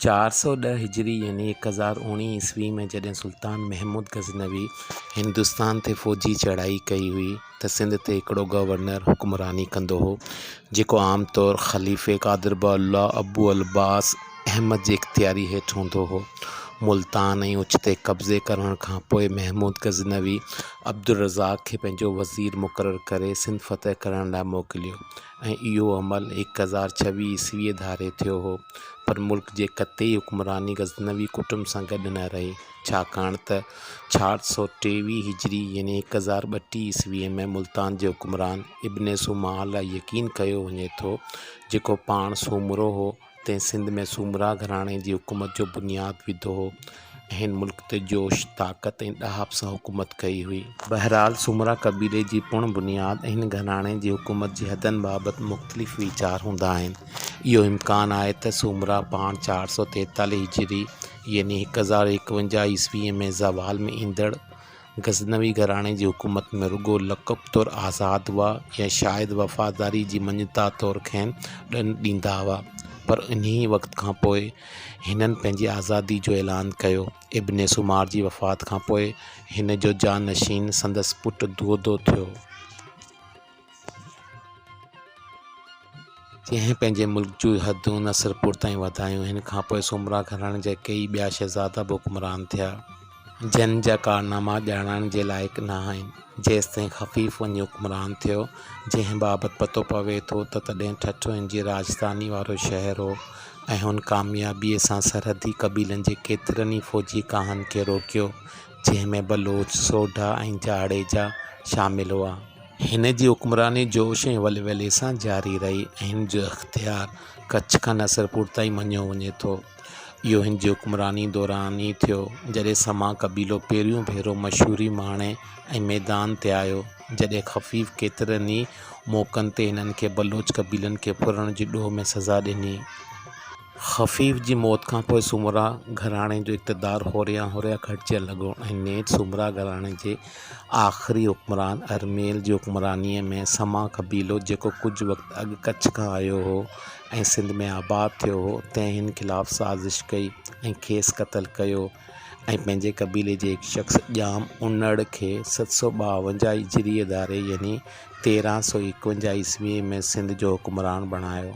410 هجري يعني 1019 عيسوي ۾ جڏهن سلطان محمود غزنوي هندستان تي فوجي چڙهائي ڪئي هئي ته سنڌ تي هڪڙو گورنر حڪمراني ڪندو هو، جيڪو عام طور خليفي قادر بالله ابو العباس احمد جي اختياري هيٺ هوندو هو. ملتان ۽ اچ تي قبضي ڪرڻ کان پوء محمود غزنوي عبدالرزاق کي پنهنجو وزير مقرر ڪري سنڌ فتح ڪرڻ لاء موڪليو ۽ اهو عمل 1026 عيسويء ڌاري ٿيو هو. پر ملڪ جي قطعي حڪمراني غزنوي ڪٽنب سان گڏ نه رهي، ڇاڪاڻ ته 423 هجري يعني 1032 عيسويء ۾ ملتان جي حڪمران ابن سومار لاء يقين ڪيو وڃي ٿو، جيڪو پاڻ سومرو هو، تنهن سنڌ ۾ سومرا گهراڻي جي حڪومت جو بنياد وڌو هو ۽ هن ملڪ تي جوش، طاقت ۽ ڏاهپ سان حڪومت ڪئي هئي. بهرحال سومرا قبيلي جي پڻ بنياد ۽ هن گهراڻي جي حڪومت جي حدن بابت مختلف ويچار هوندا آهن. اهو امڪان آهي ته سومرا پاڻ 443 هجري يعني 1051 عيسويء ۾ زوال ۾ ايندڙ غزنوي گهراڻي جي حڪومت ۾ رڳو لقب طور آزاد هئا يا شايد وفاداري جي مڃتا طور کين ڏن ڏيندا هئا پر انهيء وقت کان پوء هنن پنهنجي آزادي جو اعلان ڪيو. ابن سومار جي وفات کان پوء هن جو جانشين سندس پٽ دودو ٿيو. جنهن پنهنجي ملڪ جون حدون نصرپور تائين وڌايون. هن کان پوء سومرا گهراڻي جا ڪيئي ٻيا شهزادا به حڪمران ٿيا. جن جا ڪارناما ڄاڻائڻ جي لائق نه آهن. جيستائين خفيف وڃي حڪمران ٿيو، جنهن بابت پتو پوي ٿو ته تڏهن ٺٽو هن جي راڄڌاني وارو شهر هو ۽ هن ڪاميابيء سان سرحدي قبيلن جي ڪيترن ئي فوجي ڪاهن کي روڪيو، جنهن ۾ بلوچ، سوڍا ۽ جاڙيجا شامل هئا. هن جي حڪمراني جوش ۽ ولولي سان جاري رهي ۽ هن جو اختيار ڪڇ کان نصرپور تائين مڃيو وڃي ٿو. اهو هن جي حڪمراني دوران ئي ٿيو، جڏهن سما قبيلو پهريون ڀيرو مشهوري ماڻي ۽ ميدان تي آيو، جڏهن خفيف ڪيترن ئي موقعن تي هنن کي بلوچ قبيلن کي ڦرڻ جي ڏوهه ۾ سزا ڏني. خفيف جي موت کان پوء سومرا گهراڻي جو اقتدار هوريان هوريان گهٽجڻ لڳو ۽ نيٺ سومرا گهراڻي جي آخري حڪمران ارميل جي حڪمرانيء ۾ سما قبيلو جيڪو ڪجهه وقت اڳ ڪڇ کان آيو هو ۽ سنڌ ۾ آباد ٿيو هو تنهن هن خلاف سازش ڪئي ۽ کيس قتل ڪيو ۽ پنهنجي قبيلي جي هڪ شخص ڄام انڙ کي 752 هجريء ڌاري يعني 1351 عيسويء ۾ سنڌ جو حڪمران بڻايو.